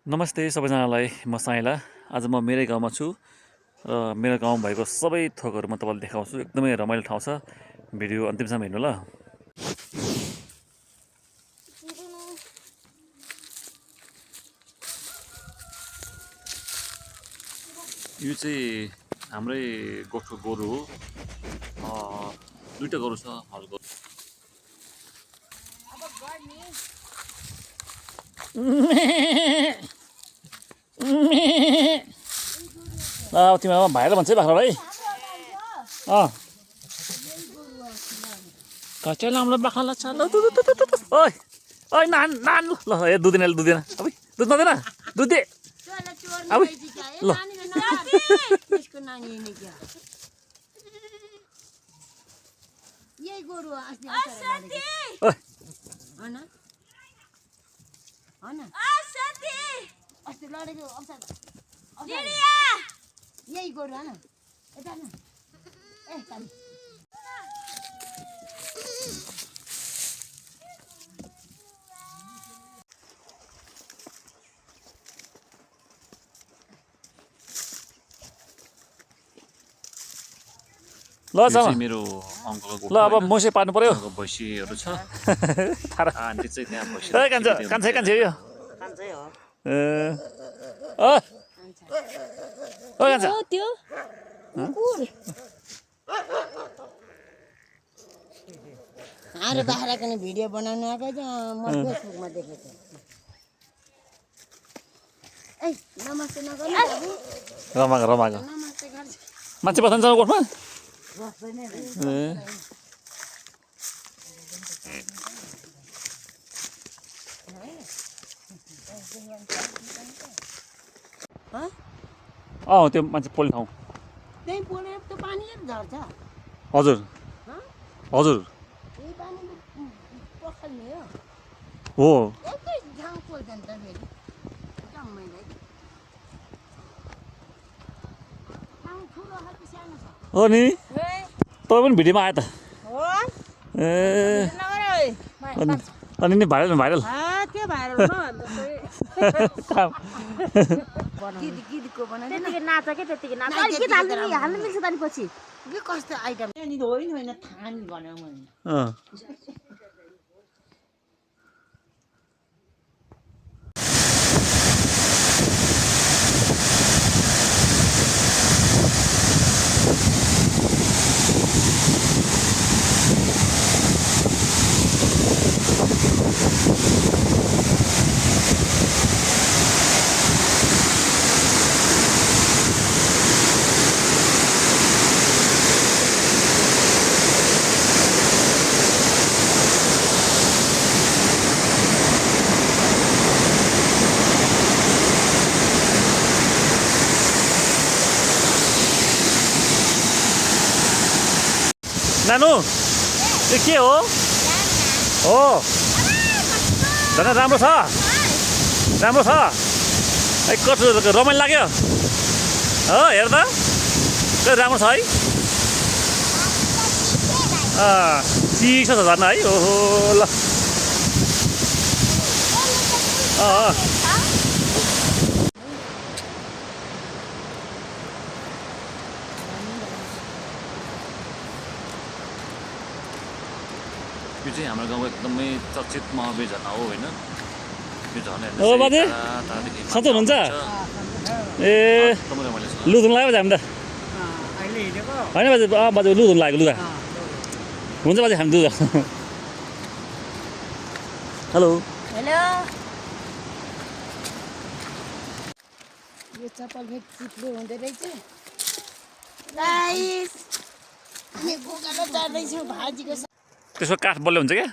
नमस्ते सबैजनालाई म साइला। आज म मेरै गाउँमा छु र मेरो गाउँ भएको सबै थोकहरू म तपाईँलाई देखाउँछु। एकदमै रमाइलो ठाउँ छ। भिडियो अन्तिमसम्म हेर्नु ल। यो चाहिँ हाम्रै गोठको गोरु हो। दुईटा गोरु छ हल गोरु। तिमीहरू भाइरल भन्छ है बाख्रा भाइ। कच्चा लाम्रो बाख्रालाई छ ल। ओइ ओइ नान नान ल हे दुधिन दुधिन अब दुध नदिन दुध दे अब ल। यही गोरु अस्ति लडेको यही गोरु होइन यता न ए ल चाहिँ मेरो अङ्कलको ल अब मोसे पार्नु पर्यो। भैँसीहरू छ। आन्टी चाहिँ त्यहाँ भैँसी कान्छै यो कान्छै हो कान्छा त्यो हाम्रो बाख्राको नि भिडियो बनाउनु आएको छ। म फेसबुकमा देखेको ए नमस्ते नगर्नु बाबु। रमाएको नमस्ते गर्छ मान्छे बस्दैन गोठमा। त्यो मान्छे पोल्ने ठाउँ त्यही पोलेर त्यो पानी झर्छ। हजुर हजुर यही पानी पखाल्ने हो। एकै ठाउँ पोल्छ नि त फेरि जम्मैलाई ठाउँ ठुलो खालको सानो छ हो नि तपाईँ पनि भिडियोमा आयो त। ए अनि नि भाइरल भाइरल के भाइरल गिदको बनाउँछ त्यतिकै नाच के त्यतिकै नाच अलि के हाल्नु मिल्छ त नि पछि के कस्तो आइटम नि होइन थाहा नि बनाऊ मैले नानु त्यो के हो हो झन् राम्रो छ राम्रो छ है कस्तो रमाइलो लाग्यो हो हेर त कति राम्रो छ है चिसो छ झन् है ओहो ल यो चाहिँ हाम्रो गाउँको एकदमै चर्चित महावीर झरना हो होइन। यो झरना सन्चै हुनुहुन्छ ए लु धुन लाग्यो हामी त होइन बाजे बाजे लु धुन लागेको लुगा हुन्छ बाजे हामी लुगा। हेलो हेलो यो चप्पल फेरि चिप्लो हुँदो रहेछ गाइस हामी गोगालो चढ्दैछौँ भाजीको त्यसको काठ बल्यो हुन्छ क्या।